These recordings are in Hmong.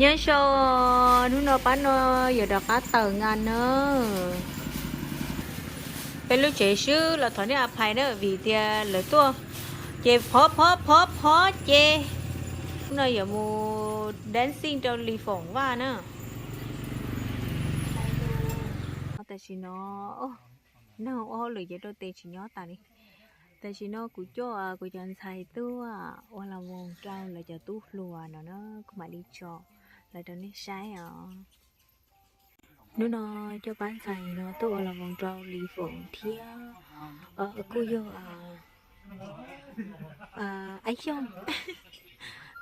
Nyob zoo, hnub no pab no yuav rov qab tawm nqa na. Peb lub tsev swb los thov nej a phais na vim tias lawv tuaj ces phov phov phov phov ces hnub no yuav mus dancing rau Lis Foom Vaj na. Tam sim no neeg ua hauj lwm ces rau tes tsis nyob tas li. Tam sim no kuv coj kuv cov ntxhais tuaj ua las voos rau lawv cov tub hluas no na, kuv mam li tso lawv rau nej saib os. Hnub no coj pab ntxhais no tuaj ua las voos rau Lis Foom thiab kuj yog Aib Xyooj,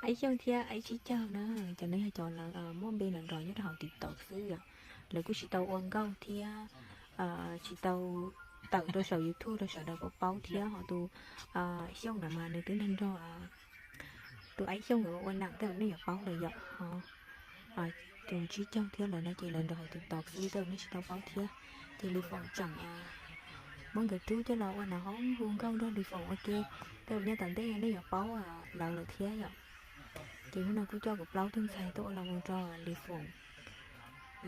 Aib Xyooj thiab Aib Tsib Caug na. Cov no yog cov lawv muaj npe nrov nrov nyob rau hauv TikTok xwb yom. Lawv kuj tsis tau ua nkauj thiab tsis tau tawm rau saum YouTube rau sawv daws paub paub thiab. Ho tus Xyooj no mas nws twb nrog nrog tus Aib Xyooj ua neej tej zaum nej yuav paub lawm yom. Ho tus Tsib Caug thiab lawv no ces lawv nrog hauv TikTok xwb tej zaum nej tsis tau paub thiab. Ces Lis Foom tseem muab nkawd rub coj los ua nas hoob hu nkauj nrog Lis Foom ua ke, tej zaum nyob tom ntej nej yuav paub lawv lawm thiab yom. Ces hnub no kuj coj kuv plaub tug ntxhais tuaj ua las voos rau Lis Foom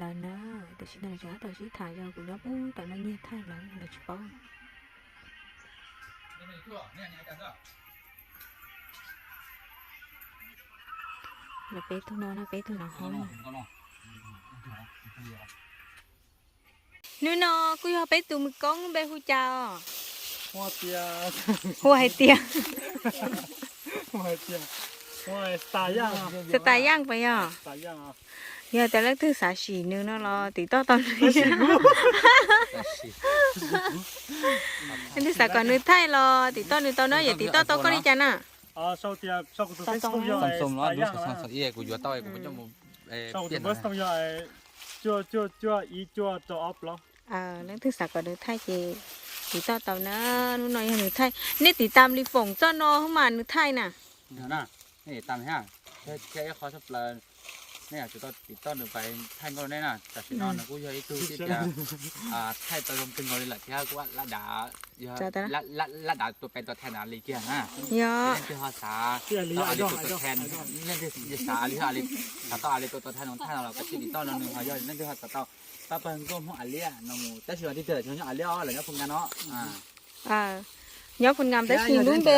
lawv na. Tam sim no lawv tseem tab tom sib tham, yog kuv nyob pem tom no nyiag thaij lawv, lawv tsis paub. Lawv peb tug no na, peb tug nas hoob. Hnub no kuj yog peb tus mus koob, npe hu cas os? Hu hais tias Xav tas yaj pas yog. Yog tias leej twg xav sim nws no los tim toj tau nws. Leej twg xav kom nws thaij los tim toj nws tau na, yog tim toj tau koj li cas na? Leej twg xav kom nws thaij ces tim toj tau na, hnub no yog nws thaij. Nej tim tas Lis Foom txoj no mas nws thaij na. Nej tim tas thiab, thiab ib qho tshaj plaws, nej yuav tsum tau tim toj nws pais thaij nkauj nej na. Tam sim no nws kuj yog ib tug tias thaij tau zoo kawg nkaus li lawm thiab kuj lab dav, lab dav tua pes tua thaij na li kiag na. Leej twg ho xav tau a li tua tua thaij, leej twg xav li, xav tau a li tua tua thaij no thaij no los kav tsij tim toj no nws, ho yog leej twg ho xav tau pab pawg nkauj Hmoob A Liab no mus, tab sis mas tij twg tsis nyob A Liab os, lawv nyob Phu Nkas no. Nyob Phu Nkas tab sis lub npe,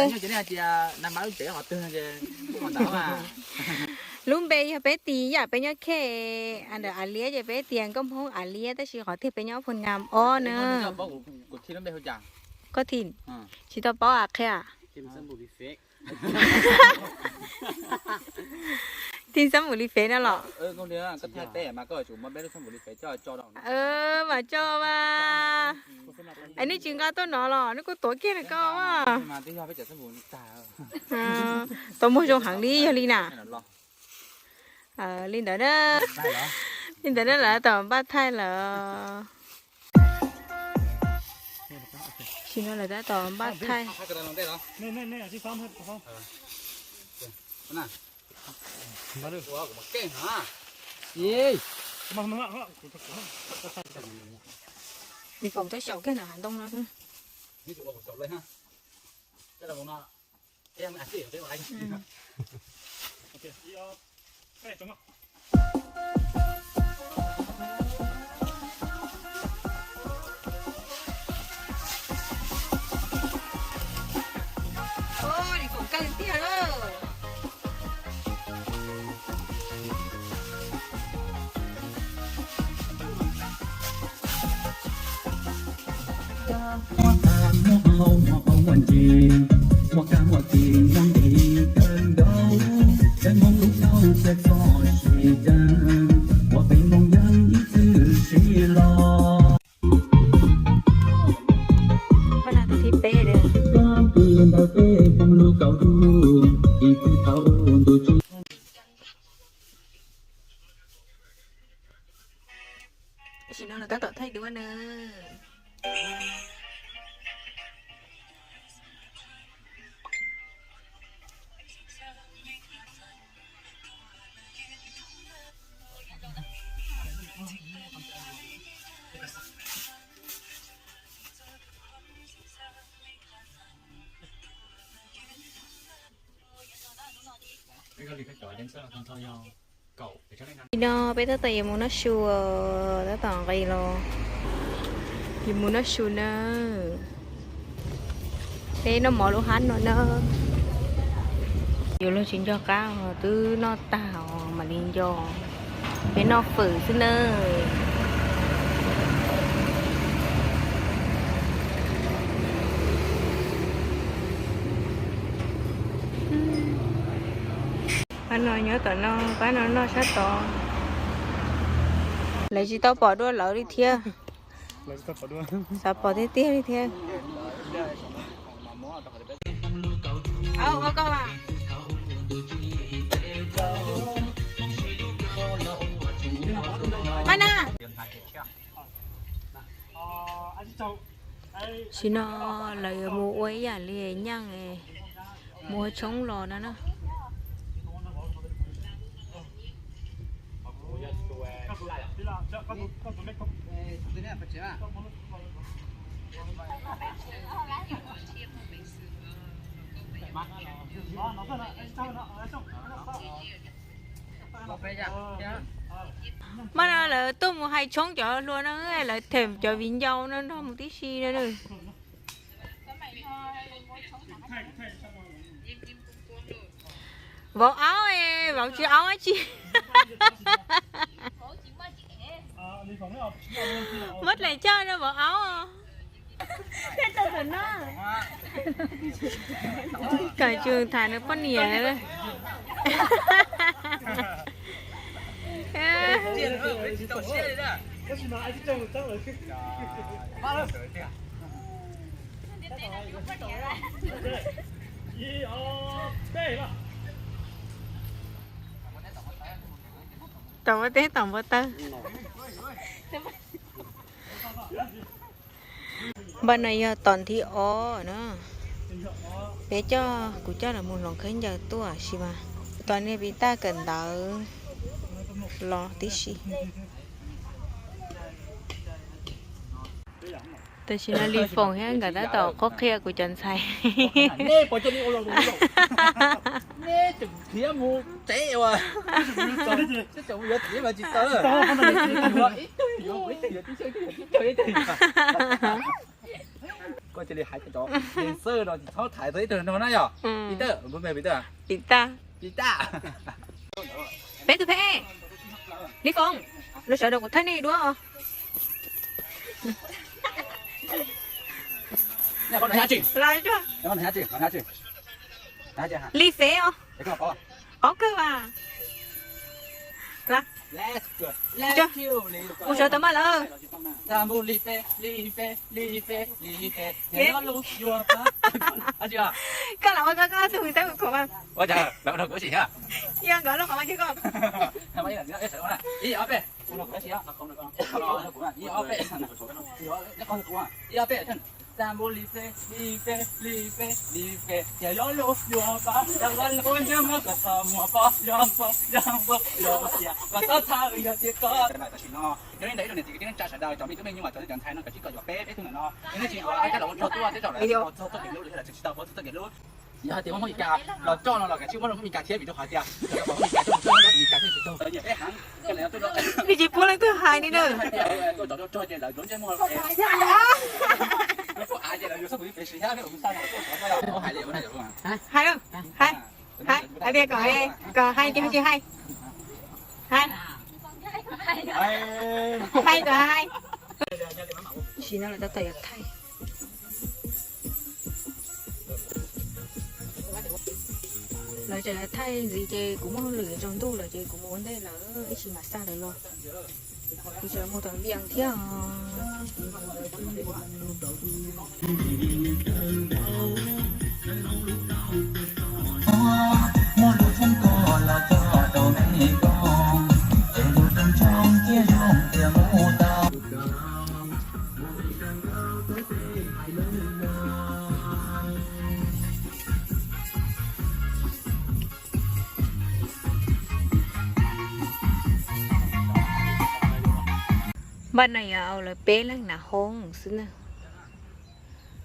lub npe yog peb tis yam peb nyob Khej ntawm A Liab ces peb tias nkauj Hmoob A Liab tab sis qhov tiag peb nyob Phu Nkas os na. Koj thim, tsis tau paub a qhia. Thim xab npum li fem no los? Mas tso mas. Es nej tsis nqa tuaj no los nej kuj tuav kiag rau koj. Tau muag zoo heev li yog li na. Li ntawd na, li ntawd na lawv tab tom npaj thaij lawm. Tam sim no lawv tab tom npaj thaij. Lis Foom tab xyaum kiag ntawm hav ntoo no xwb. Ua li kom kawg tiag lawm. Muaj tag muaj hau muaj qau muaj ntsis, muaj kab muaj kis muaj nqis kawg nkaus, peb Hmoob lub caij txoj sia ceeb, ua peb Hmoob yeej ib txwm sib los. Pab no tus thib peb. Peb Hmoob lub kaum ntuj, ib txwm thaum ntuj tsis Tam sim no lawv tab tom thaij duab na. Peb koj li peb cov dancer no tau yog Nim no peb tab tom yuav mus noj su, tab tom nqis los yuav mus noj su na. Peb noj mov lub hab no na. Yuav luag tsis nco qab os, twb noj tag os mam li nco. Peb noj fawm xwb na. Pab no nyob tom no, pab no noj sab tod. Lawv tsis tau pom dua lawv li thiab. Xav pom tiag tiag li thiab. Tam sim no lawv yuav mus ua ib yam li nyaaj, mus ua tshoob los no na. Mas no lawv tuaj mus hais tshoob cov hluas no, lawv them cov viv ncaus no nrog mus tib si no. Vauv aub, vauv tsis aub dab tsi. Muab dlaim coj rau vauv aub. Kom tsuas tham nws poj niam. Tom npua teb tom npua taw. Npaj no yog tom nthib ob na. Peb coj, kuv coj lawv mus hloov khaub ncaws tuaj sis mas tos niag Pis Taj kawm ntawv los tib si. Tam sim no Lis Foom thiab nkawd tab tom qhuab qhia kuv cov ntxhais. Koj cia li hais cov dancer no tsis txhob thaiv tau ib tug no na yog. Pis Taj, Pis Taj, Pis Taj. Peb tus pheej, Lis Foom, los sawv daws kuv thaij nej duab. Lis Fev os. Qhov kawg mas. Mus sawv tau mas lawm. Koj los ua koj, koj tus saib kuv khuam mas. Yog nkawd lub qhov mas ces koj. Tam sim no nyob li ntawd ib tug niam txiv kwv tij neej tsa sawv daws, cov me tub me nyuam, cov ntxhais no koj tsis kom yuav peb peb tug ntawm no, nej tsis yuav, koj los ua tsaug tuaj tej zaum lawv tsis tau txog txoj kev hlub, lawv tsis tau paub txog txoj kev hlub. Yog hais tias muaj Meskas los coj no los kav tsij muab rau Meskas thiab, vim rau qhov tias Meskas coj mus coj Meskas thiaj tsis tau, nyiam peb heev. Nej tsis pub leej twg hais li na. Tuaj tso tuaj tso ces lawv dluav ntsej muag. Hais, hais, hais tias kom, kom hais ces hais, hais, hais kom hais. Tam sim no lawv tab tom yuav thaij. Lawv tseem thaij ntxiv ces kuv muaj hauj lwm tsaus ntuj lawm ces kuv mus ua ntej lawm, ib tsam mam xa lawv los. Kuv tseem mus tom Vias thiab. Npaj no yog lawv peb leeg hnav hoob xwb na.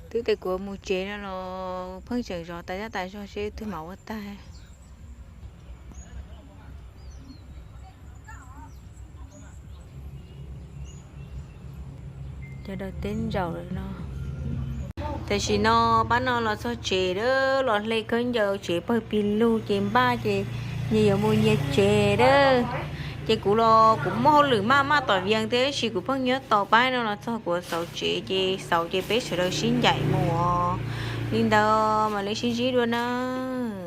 Twb tias kuv mus tsev no los pheej tseem zov tas zaj tas zog seb twg mam ua tag. Sawv daws teb ntsaum no. Tam sim no pab no los txog tsev dab los hle khaub ncaws tsev pawg pig lug ces npaj ces nyias yuav mus nyias tsev dab. Ces kuv los kuv muaj hauj lwm maj maj tom Vias thiab sis kuv pheej nyob tos pab no los txog kuv xauv tsev ces xauv ces peb sawv daws sib ncaim mus li ntawd mam li sib ntsib dua nawb.